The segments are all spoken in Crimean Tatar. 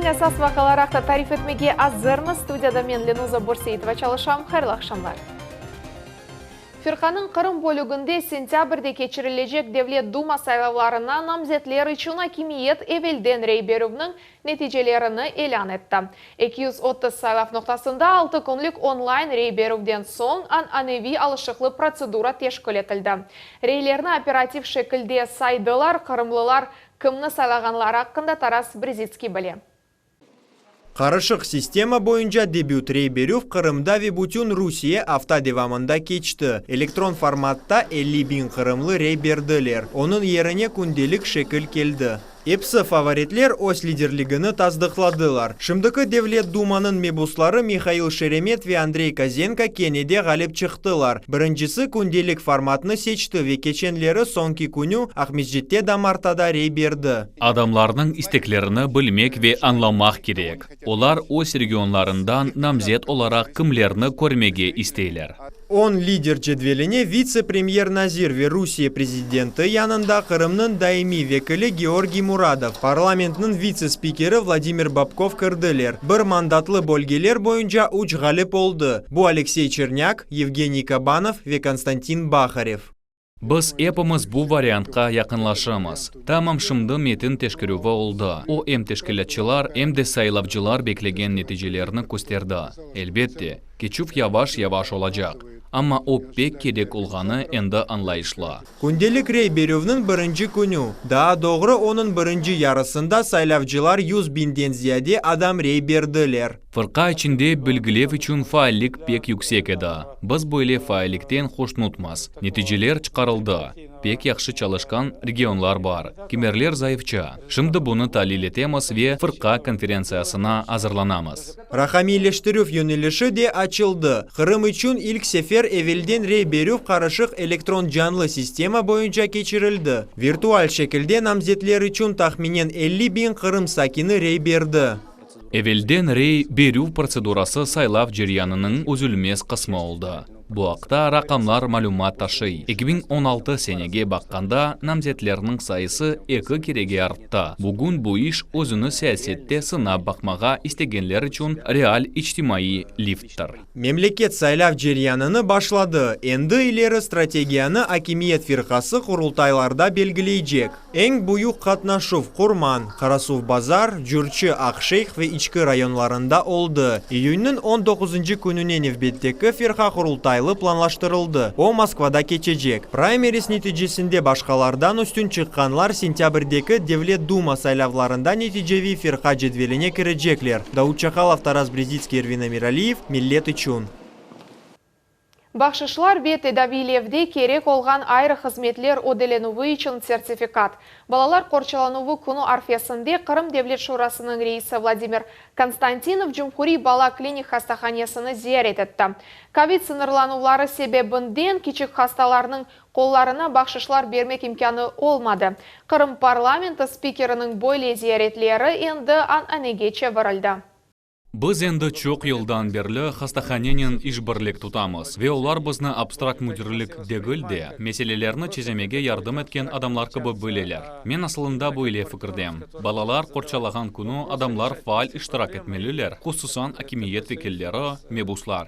Künniñ esas vaqiaları aqta tarif etmege azırmız. Studiyada men, Lenuza Börseitova, çalışam. Hayırlı aqşamlar. Firqanıñ Qırım bölüginde sentâbrde keçirilecek Devlet Duma saylavlarına namzetler içün akimiyet evelden rey berüvniñ neticelerini ilân etti. 230 saylav noqtasında altı künlük onlayn rey berüvden soñ ananeviy alışıqlı protsedura teşkil etildi. Reylerni operativ şekilde saydılar, qırımlılar kimni saylağanları aqqında Taras Brezitskiy bile. Qarışıq sistema boyunca debüt rey berüv Qırımda ve bütün Rusiye afta devamında keçti. Elektron formatta 50 biñ qırımlı rey berdiler. Onıñ yerine kündelik şekil keldi. Episi favoritler öz liderligini tasdıqladılar. Şimdiki Devlet Dumanıñ mebusları Mihail Şeremet ve Andrey Kozenko kene de ğalip çıqtılar. Birincisi kündelik formatnı seçti ve keçenleri soñki künü Aqmescitte damartada rey berdi. Adamlarnıñ isteklerini bilmek ve añlamaq kerek. Olar öz regionlarından namzet olaraq kimlerni körmege isteyler. On lider cedveline vitse-premyer-nazir ve Rusiye prezidenti yanında Qırımnıñ daimiy vekili Georgiy Muradov, parlamentniñ vitse-spikeri Vladimir Bobkov kirdiler. Bir mandatlı bölgeler boyunca üç ğalip oldı, bu Aleksey Çernâk, Yevgeniy Kabanov ve Konstantin Baharev. Biz epimiz bu variantqa yaqınlaşamız. Tamam şimdi metin teşkerüvi oldı, o em teşkilâtçılar, em de saylavcılar beklegen neticelerni kösterdi. Elbette, keçüv yavaş-yavaş olacaq, amma o pek kerek olğanı endi añlayışlı. Kündelik rey berüvniñ birinci künü, daa doğru onıñ birinci yarısında saylavcılar 100 biñden ziyade adam rey berdiler. Fırqa içinde belgilev içün faallik pek yüksek edi. Biz böyle faallikten hoşnutmız. Neticeler çıqarıldı. Pek yahşı çalışqan regionlar bar, kimerler zayıfça. Şimdi bunı talil etemiz ve fırqa konferentsiyasına azırlanamız. Raqamiyleştirüv yönelişi de açıldı. Qırım içün ilk sefer evelden rey berüv qarışıq elektron canlı sistema boyunca keçirildi. Virtual şekilde namzetler içün tahminen 50 biñ Qırım sakini rey berdi. Evelden rey berüv protsedurası saylav ceryanınıñ üzülmez qısmı oldı. Bu aqta raqamlar malümat taşıy, 2016 senege baqqanda namzetlerniñ sayısı eki kerege arttı. Bugün bu iş özüni siyasette sınap baqmağa istegenler içün real içtimaiy lifttir. Memleket saylav ceryanını başladı, endi ileri strategiyanı akimiyet firqası qurultaylarda belgileycek. Eñ büyük qatnaşuv Qurman, Qarasuvbazar, Cürçi, Aqşeyh ve İçki rayonlarında oldı. İyünniñ on doquzıncı kününe nevbetteki firqa qurultaylı planlaştırıldı, o Moskvada keçecek. Praymeriz neticesinde başqalardan üstün çıqqanlar sentâbrdeki Devlet Duma saylavlarında neticeviy firqa cedveline kirecekler, Daud Çakalov, Taras Brezitskiy, Ervin Emiraliyev, Millet içün. Bahşışlar ve tedaviylevde kerek olğan ayrı hızmetler ödelenüvi içün sertifikat. Balalar qorçalanuvı künü arfesinde Qırım Devlet Şurasınıñ reisi Vladimir Konstantinov Cumhuriy bala klinik hastahanesini ziyaret etti. Kovid sıñırlanuvları sebebinden kiçik hastalarnıñ qollarına bahşışlar bermek imkânı olmadı. Qırım parlamenti spikeriniñ böyle ziyaretleri endi ananege çevirildi. Biz endi çoq yıldan berli hastahanenen işbirlik tutamız ve olar bizni abstrakt müdirlik degil de, meselelerni çezemege yardım etken adamlar kibi bileler. Men asılında böyle fikirdem, balalar qorçalağan künü adamlar faal iştirak etmeliler, hususan akimiyet vekilleri, mebuslar.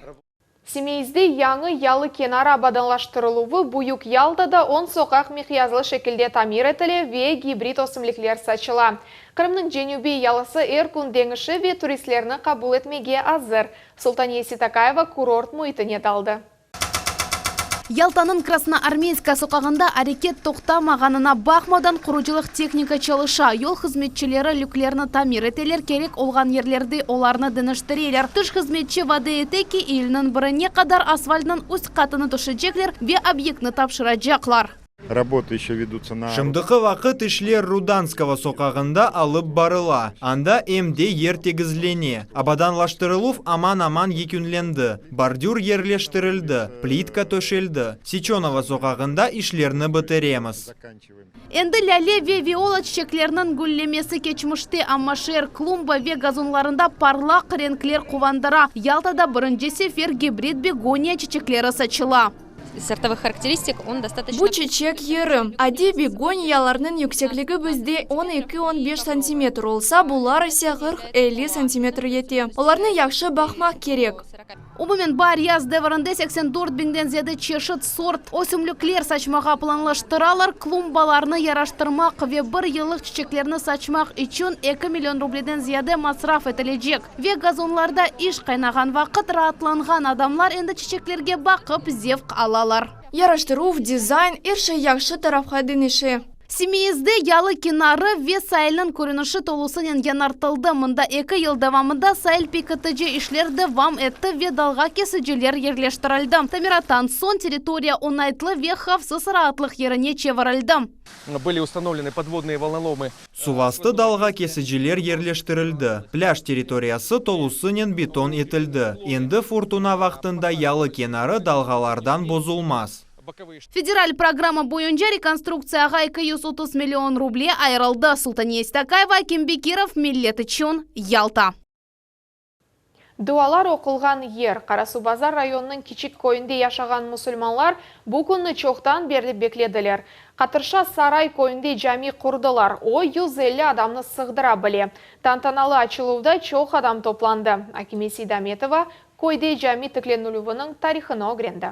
Simeizde yañı yalı kenarı abadanlaştırıluvı, Büyük Yaltada on soqaq miqyaslı şekilde tamir etile ve gibrid ösümlikler saçıla. Qırımnıñ cenübiy yalısı er kün deñişe ve turistlerni qabul etmege azır. Sultaniye Seytakayeva kurort müitine daldı. Yaltanıñ Krasnoarmeyskaya soqağında areket toqtamağanına baqmadan, qurucılıq tehnika çalışa, yol hızmetçileri lüklerni tamir eteler, kerek olğan yerlerde olarnı deñiştireler. Tış hızmetçi vade ete ki, iyülniñ birine qadar asfaltnıñ üst qatını töşecekler ve obyektni tapşıracaqlar. Şimdiki vaqıt işler Rudanskogo soqağında alıp barıla, anda em de yer tegizlene. Abadanlaştırıluv aman-aman yekünlendi, bordür yerleştirildi, plitka töşeldi. Seçenova soqağında işlerni bitiremiz. Endi lâle ve viola çiçekleriniñ güllemesi keçmişte, amma şeer klumba ve gazonlarında parlaq renkler quvandıra. Yaltada birinci sefer gibrid begoniya çiçekleri saçıla. Сортовых характеристик он достаточно. Bu çeçek yeri. Adiy begoniyalarnıñ yüksekligi bizde on eki-on beş santimetr olsa, bular ise qırq-elli santimetr yete. Olarnı yahşı baqmaq kerek. Umumen baar-yaz devrinde 84 biñden ziyade çeşit sort ösümlikler saçmağa planlaştıralar. Klumbalarnı yaraştırmaq ve bir yıllıq çiçeklerni saçmaq içün eki million rubleden ziyade masraf etilecek. Ve gazonlarda iş qaynağan vaqıt raatlanğan adamlar endi çiçeklerge baqıp zevq alalar. Yaraştıruv, dizayn, er şey yahşı tarafqa deñişe. Simeizde yalı kenarı ve sailniñ körünişi tolusınen yañartıldı. Mında eki yıl devamında sail pekitici işler devam etti ve dalğa kesiciler yerleştirildi. Tamirattan soñ territoriya oñaytlı ve havfsız raatlıq yerine çevirildi. Были установлены подводные волноломы. Suvastı dalğa kesiciler yerleştirildi, plâj territoriyası tolusınen beton etildi. Endi furtuna vaqtında yalı kenarı dalğalardan bozulmaz. Federal programma boyunca rekonstruktsiyağa 230 million ruble ayırıldı. Sultaniye Stakayeva, Akim Bekirov, Millet içün, Yalta. Dualar oqulğan yer, Qarasuvbazar rayonınıñ kiçik köyünde yaşağan musulmanlar bu künni çoqtan berli beklediler. Qatırşa Saray köyünde cami qurdılar, o, 150 adamnı sığdıra bile. Tantanalı açıluvda çoq adam toplandı. Akime Seydametova köyde cami tiklenilüviniñ tarihını ögrendi.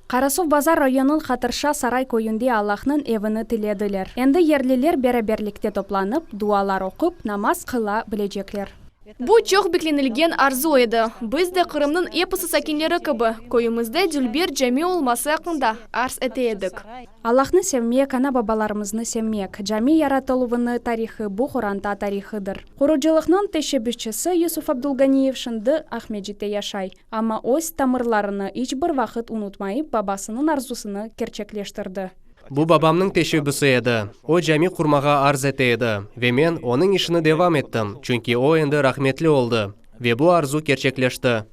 Qarasuvbazar rayonınıñ Qatırşa Saray köyünde Allahnıñ evini tilediler. Endi yerliler beraberlikte toplanıp, dualar oqup, namaz qıla bilecekler. Bu çoq beklenilgen arzu edi. Biz de Qırımnıñ episi sakinleri kibi, köyümizde dülber cami olması aqqında arz ete edik. Allahnı sevmek, ana-babalarımıznı sevmek, cami yaratıluvınıñ tarihı, bu qoranta tarihıdır. Qurucılıqnıñ teşebbüsçisi Yusuf Abdulganiyev şimdi Aqmescitte yaşay, amma öz tamırlarını iç bir vaqıt unutmayıp, babasınıñ arzusını kerçekleştirdi. Bu babamnıñ teşebbüsi edi. O cami qurmağa arz ete edi, ve men onıñ işini devam ettim, çünki o endi rahmetli oldı, ve bu arzu kerçekleşti.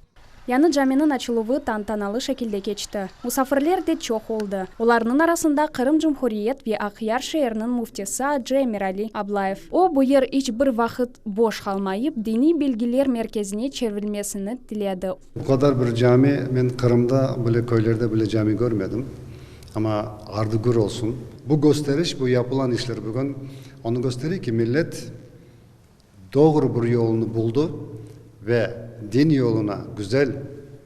Yañı caminiñ açıluvı tantanalı şekilde keçti. Musafirler de çoq oldı. Olarnıñ arasında Qırım Cumhuriyet ve Aqyar şeeriniñ müftisi acı Emirali Ablayev. O, bu yer iç bir vaqıt boş qalmayıp, diniy bilgiler merkezine çevirilmesini tiledi. Bu qadar bir cami, men Qırımda bile, köylerde bile cami körmedim. Amma ardı gür olsun. Bu gösteriş, bu yapılan işler bugün onı göstere ki, millet doğru bir yolunı buldı ve din yoluna güzel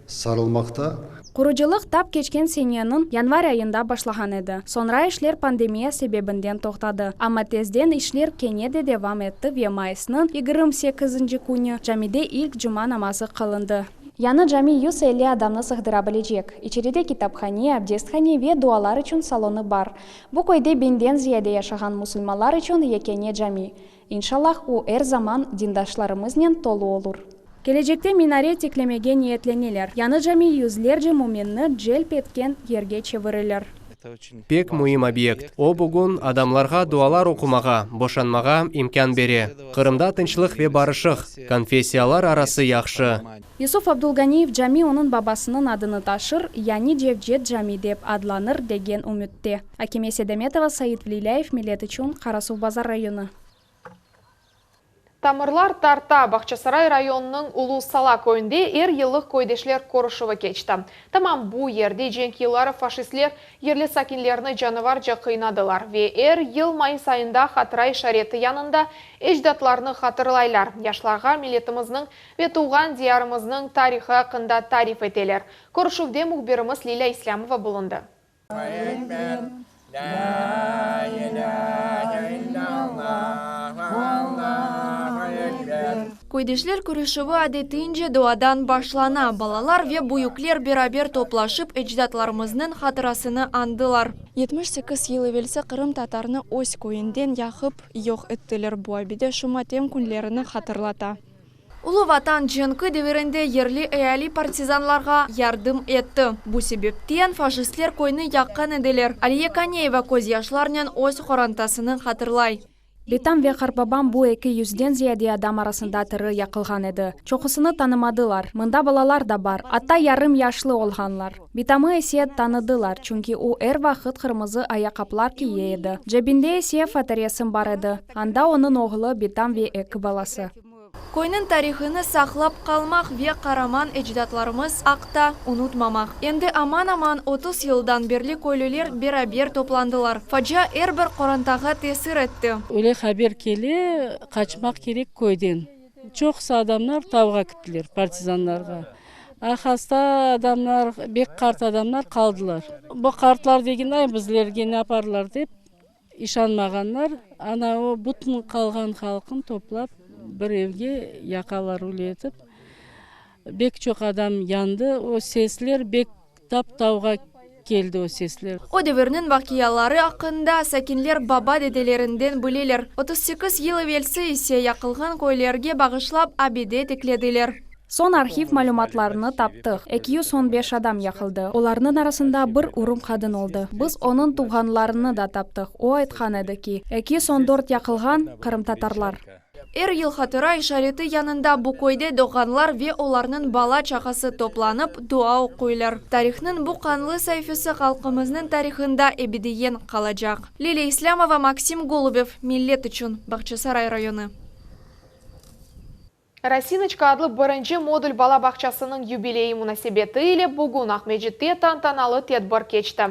sarılmaqta. Qurucılıq tap keçken seneniñ yanvar ayında başlağan edi. Soñra işler pandemiya sebebinden toqtadı. Amma tezden işler kene de devam etti ve mayısnıñ 28-nci künü camide ilk cuma namazı qılındı. Yañı cami 150 adamnı sığdıra bilecek. İçeride kitaphane, abdesthane ve dualar içün salonı bar. Bu köyde biñden ziyade yaşağan musulmanlar içün yekâne cami. İnşallah, o er zaman dindaşlarımıznen tolu olur. Kelecekte minare tiklemege niyetleneler. Yañı cami yüzlerce müminni celp etken yerge çevirilir. Pek müim obyekt. O, bugün adamlarğa dualar oqumağa, boşanmağa imkân bere. Qırımda tınçlıq ve barışıq, konfessiyalar arası yahşı. Yusuf Abdulganiyev cami onıñ babasınıñ adını taşır, yani Cevcet Cami dep adlanır degen ümütte. Akime Seydametova, Said Velilâyev, Millet içün, Qarasuvbazar rayonı. Tamırlar tarta. Bağçasaray rayonınıñ Ulu Sala köyünde er yıllıq köydeşler körüşüvi keçti. Tamam bu yerde cenk yılları faşistler yerli sakinlerni canavarca qıynadılar ve er yıl mayıs ayında hatıra işareti yanında ecdatlarnı hatırlaylar, yaşlarğa milletimizniñ ve tuvğan diyarımıznıñ tarihı aqqında tarif eteler. Körüşüvde mühbirimiz Lilâ İslâmova bulundı. Köydeşler körüşüvi adetince duadan başlana. Balalar ve büyükler beraber toplaşıp, ecdatlarımıznıñ hatırasını añdılar. 78 yıl evelsi qırımtatarnı öz köyünden yaqıp yoq ettiler. Bu abide şu matem künlerini hatırlata. Ulu Vatan cenki devirinde yerli eali partizanlarğa yardım etti. Bu sebepten faşistler köyni yaqqan ediler. Aliye Kaneyeva közyaşlarnen öz qorantasını hatırlay. Bitam ve qartbabam bu eki yüzden ziyade adam arasında tiri yaqılğan edi. Çoqusını tanımadılar. Mında balalar da bar, atta yarım yaşlı olğanlar. Bitamı ise tanıdılar, çünki o er vaqıt qırmızı ayaqqaplar kiye edi. Cebinde ise fotoresim bar edi, anda onıñ oğlu, bitam ve eki balası. Köyniñ tarihını saqlap qalmaq ve qaraman ecdatlarımız aqta unutmamaq. Endi aman-aman 30 yıldan berli köylüler beraber toplandılar. Facia er bir qorantağa tesir etti. Öyle haber kele, qaçmaq kerek köyden. Çoqusı adamlar tavğa kittiler, partizanlarğa. A hasta adamlar, bek qart adamlar qaldılar. Bu qartlar degen, ay bizlerge ne yaparlar dep, İşanmağanlar, ana o bütün qalğan halqın toplap bir evge yaqalar öyle etip. Bek çoq adam yandı, o sesler bek tap tavğa keldi o sesler. O devirniñ vaqiaları aqqında sakinler baba-dedelerinden bileler. 38 yıl evelsi ise yaqılğan köylerge bağışlap abide tiklediler. Soñ arhiv malümatlarını taptıq, 215 adam yaqıldı, olarnıñ arasında bir urum qadın oldı. Biz onıñ tuvğanlarını da taptıq, o aytqan edi ki, 214 yaqılğan, qırımtatarlar. Er yıl hatıra işareti yanında bu köyde doğğanlar ve olarnıñ bala-çağası toplanıp, dua oquylar. Tarihnıñ bu qanlı saifesi halqımıznıñ tarihında ebediyen qalacaq. Lilâ İslâmova, Maksim Golubev, Millet içün, Bağçasaray rayonı. Rosinoçka adlı birinci modul bala bağçasınıñ yubileyi munasebeti ile bugün Aqmescitte tantanalı tedbir keçti.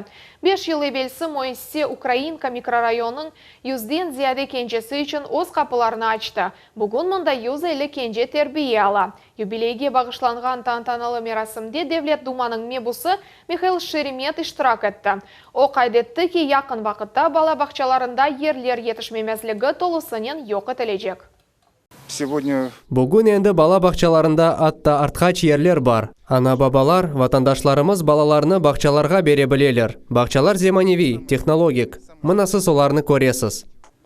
Beş yıl evelsi müessise Ukrainka mikrorayonınıñ yüzden ziyade kencesi içün öz qapılarını açtı. Bugün mında 150 kence terbiye ala. Yubileyge bağışlanğan tantanalı merasimde Devlet Dumanıñ mebusı Mihail Şeremet iştirak etti. O qayd etti ki, yaqın vaqıtta bala bağçalarında yerler yetişmemezligi tolusınen yoq etilecek. Bugün endi bala bağçalarında atta artqaç yerler bar. Ana-babalar, vatandaşlarımız balalarını bağçalarğa bere bileler. Bağçalar zemaneviy, tehnologik. Mına siz olarnı köresiz.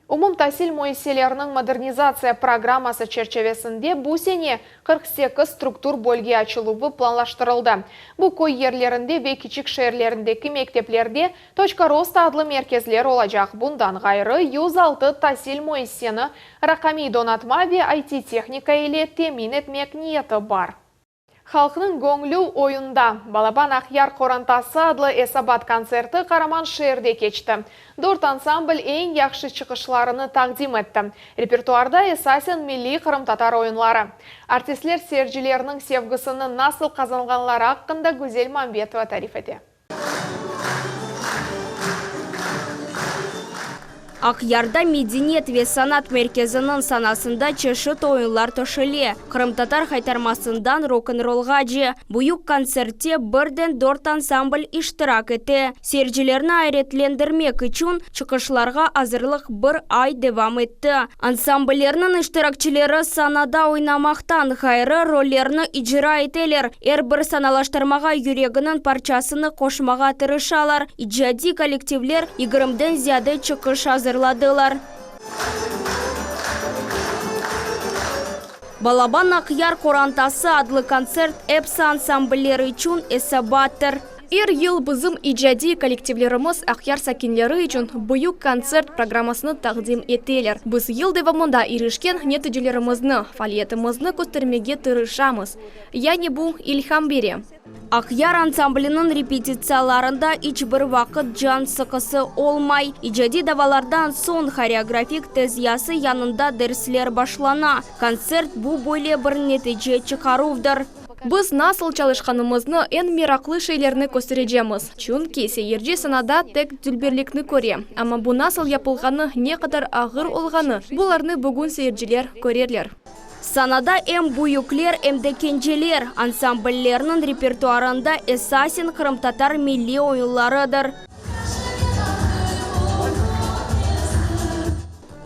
Umumtasil müessiseleriniñ modernizatsiya programması çerçevesinde bu sene 48 struktur bölge açıluvı planlaştırıldı. Bu köy yerlerinde ve kiçik şeerlerindeki mekteplerde Toçka rosta adlı merkezler olacaq. Bundan ğayrı, 106 tasil müessiseni raqamiy donatma ve IT-tehnika ile temin etmek niyeti bar. Halqnıñ göñlü oyunda. Balaban Aqyar qorantası adlı esabat kontserti qaraman şeerde keçti. Dört ansambl eñ yahşı çıqışlarını taqdim etti. Repertuarda esasen milliy qırımtatar oyunları. Artistler seyircilerniñ sevgisini nasıl qazanğanları aqqında Güzel Mambetova tarif ete. Aqyarda Medeniyet ve sanat merkeziniñ sanasında çeşit oyunlar töşele, qırımtatar haytarmasından rok-n-rollğace. Büyük kontsertte birden dört ansambl iştirak ete. Seyircilerni ayretlendirmek içün çıqışlarğa azırlıq bir ay devam etti. Ansambllerniñ iştirakçileri sanada oynamaqtan ğayrı, rollerni icra eteler, er bir sanalaştırmağa yüreginiñ parçasını qoşmağa tırışalar. İcadiy kollektivler yigirmiden ziyade çıqış azırladılar. Balaban Aqyar qorantası adlı kontsert epsi ansambller içün esabattır. Er yıl bizim icadiy kollektivlerimiz Aqyar sakinleri içün büyük kontsert programmasını taqdim eteler. Biz yıl devamında irişken neticelerimizni, faaliyetimizni köstermege tırışamız. Yani bu ilham bere. Aqyar ansambliniñ repetitsiyalarında iç bir vaqıt can sıqısı olmay. İcadiy davalardan soñ horeografik tezyası yanında dersler başlana. Kontsert bu böyle bir netice çıqaruvdır. Biz nasıl çalışqanımıznı, eñ meraqlı şeylerni kösterecemiz. Çünki seyirci sanada tek dülberlikni köre, amma bu nasıl yapılğanı, ne qadar ağır olğanı, bularnı bugün seyirciler körerler. Sanada em büyükler, em de kenceler. Ansambllerniñ repertuarında esasen qırımtatar milliy oyunlarıdır.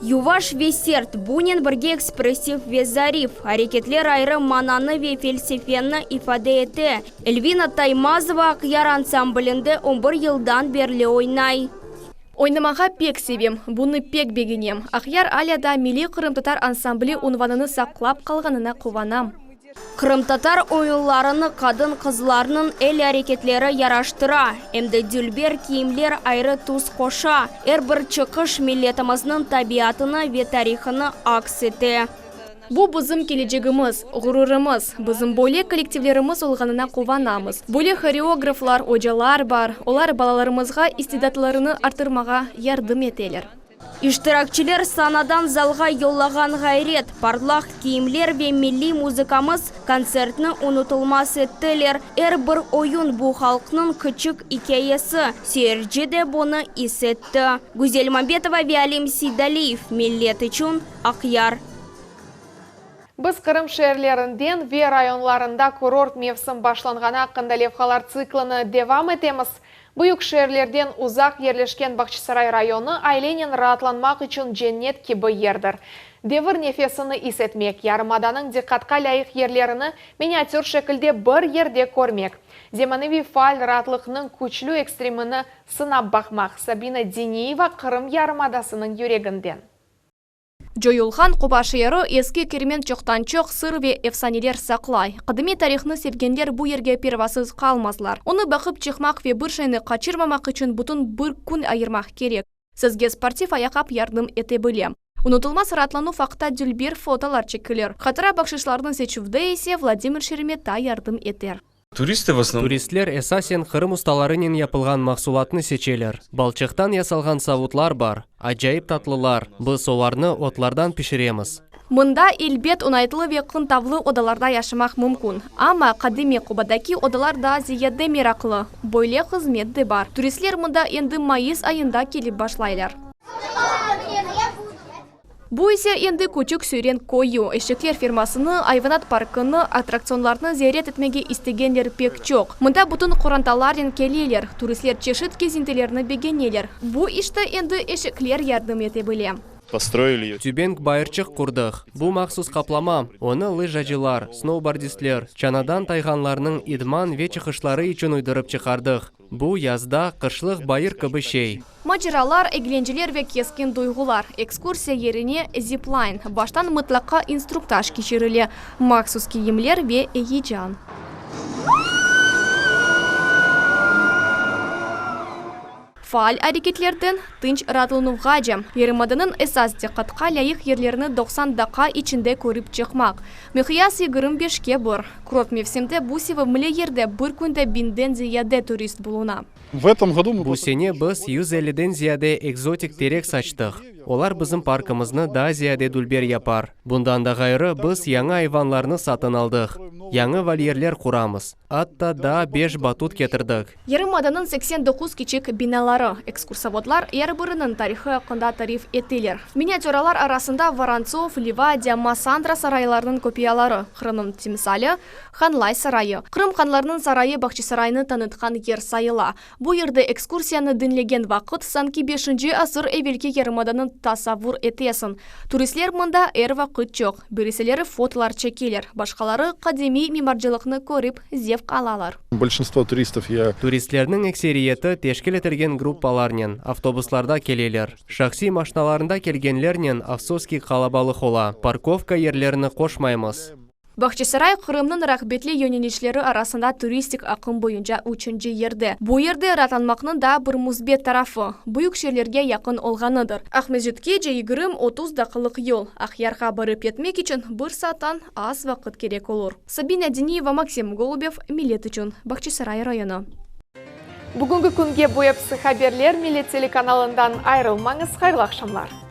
Yuvaş ve sert, bunen birge ekspressiv ve zarif areketler ayrı mananı ve felsefeni ifade ete. Elvina Taymazova Aqyar ansamblinde on bir yıldan berli oynay. Oynamağa pek sevem, bunı pek begenem. Aqyar alâ daa milliy qırımtatar ansambli unvanını saqlap qalğanına quvanam. Qırımtatar oyunlarını qadın-qızlarnıñ el areketleri yaraştıra, em de dülber kiyimler ayrı tüs qoşa. Er bir çıqış milletimizniñ tabiatını ve tarihını aks ete. Bu bizim kelecegimiz, ğururımız. Bizim böyle kollektivlerimiz olğanına quvanamız. Böyle horeograflar, ocalar bar, olar balalarımızğa istidatlarını arttırmağa yardım eteler. İştirakçiler sanadan zalğa yollağan ğayret, parlaq kiyimler ve milliy muzıkamız kontsertni unutılmaz ettiler. Er bir oyun, bu halqnıñ küçük ikâyesi, seyirci de bunı is etti. Güzel Mambetova ve Alim Seydaliyev, Millet içün, Aqyar. Biz Qırım şeerlerinden ve rayonlarında kurort mevsim başlanğanı aqqında levhalar tsiklini devam etemiz. Büyük şeerlerden uzaq yerleşken Bağçasaray rayonı ailenen raatlanmaq içün cennet kibi yerdir. Devir nefesini is etmek, yarımadanıñ diqqatqa lâyıq yerlerini miniatür şekilde bir yerde körmek, zemaneviy faal raatlıqnıñ küçlü ekstremini sınap baqmaq, Sabina Diniyeva Qırım yarımadasınıñ yüreginden. Coyulğan Qoba şeeri Eski Kermen çoqtan-çoq sır ve efsaneler saqlay. Qadimiy tarihnı sevgenler bu yerge pervasız qalmazlar. Onı baqıp çıqmaq ve bir şeyni qaçırmamaq içün bütün bir kün ayırmaq kerek. Sizge sportiv ayaqqap yardım ete bile. Unutılmaz raatlanuv aqta dülber fotolar çekilir. Hatıra bahşışlarnı seçüvde ise Vladimir Şeremeta yardım eter. Turistler esasen Qırım ustalarınen yapılğan mahsulatnı seçeler. Balçıqtan yasalğan savutlar bar, acayip tatlılar, biz olarnı otlardan pişiremiz. Mında, elbet, oñaytlı ve qıntavlı odalarda yaşamaq mümkün. Amma qadimiy qobadaki odalar daa ziyade meraqlı. Böyle hızmet de bar. Turistler mında endi mayıs ayında kelip başlaylar. Bu ise endi Küçük Süyren köyü. Eşekler fermasını, ayvanat parkını, attraktsionlarnı ziyaret etmege istegenler pek çoq. Mında bütün qorantalarnen keleler. Turistler çeşit kezintilerni begeneler. Bu işte endi eşekler yardım ete bile. Tübing bayırçıq qurdıq. Bu mahsus qaplama, onı lıjacılar, snoubordistler, çanadan tayğanlarnıñ idman ve çıqışları içün uydurıp çıqardıq. Bu, yazda, qışlıq bayır kibi şey. Maceralar, eglenceler ve keskin duyğular. Ekskursiya yerine zipline, baştan mıtlaqa instruktaj keçirile, mahsus kiyimler ve eyecan. Faal areketlerden tınç raatlanuvğace, yarımadanıñ esas diqqatqa lâyıq yerlerini 90 daqqa içinde körip çıqmaq. Miqyas yigirmi beşke bir. Kurort mevsimde bu sevimli yerde bir künde biñden ziyade turist buluna. Bu sene biz 150-den ziyade ekzotik terek saçtıq. Olar bizim parkımıznı daa ziyade dülber yapar. Bundan da ğayrı, biz yañı ayvanlarnı satın aldıq, yañı volyerler quramız, atta daa beş batut ketirdik. Yarımadanıñ 89 kiçik binaları. Ekskursovodlar er biriniñ tarihı aqqında tarif eteler. Miniatüralar arasında Vorontsov, Livadiya, Massandra saraylarınıñ kopiyaları, Qırımnıñ timsali, Hanlay sarayı. Qırım hanlarınıñ sarayı Bağçasaraynı tanıtqan yer sayıla. Bu yerde ekskursiyanı diñlegen vaqıt, sanki beşinci asır evelki yarımadanı tasavvur etesiñ. Turistler mında er vaqıt çoq. Birisileri fotolar çekeler, başqaları qadimiy mimarcılıqnı körip zevq alalar. Bolşinstvo turistov ya. Turistlerniñ ekseriyeti teşkil etilgen gruppalarnen, avtobuslarda keleler. Şahsiy maşnalarında kelgenlernen, afsus ki, qalabalıq ola. Parkovka yerlerini qoşmaymız. Bağçasaray, Qırımnıñ rağbetli yönelişleri arasında turistik aqım boyunca üçünci yerde. Bu yerde raatlanmaqnıñ daa bir müsbet tarafı, büyük şeerlerge yaqın olğanıdır. Aqmescitkece 20-30 daqqalıq yol, Aqyarğa barıp yetmek içün bir saattan az vaqıt kerek olur. Sabina Diniyeva, Maksim Golubev, Millet içün, Bağçasaray rayonı. Bugünki künge bu episi haberler, Millet telekanalından ayırılmañız, hayırlı aqşamlar.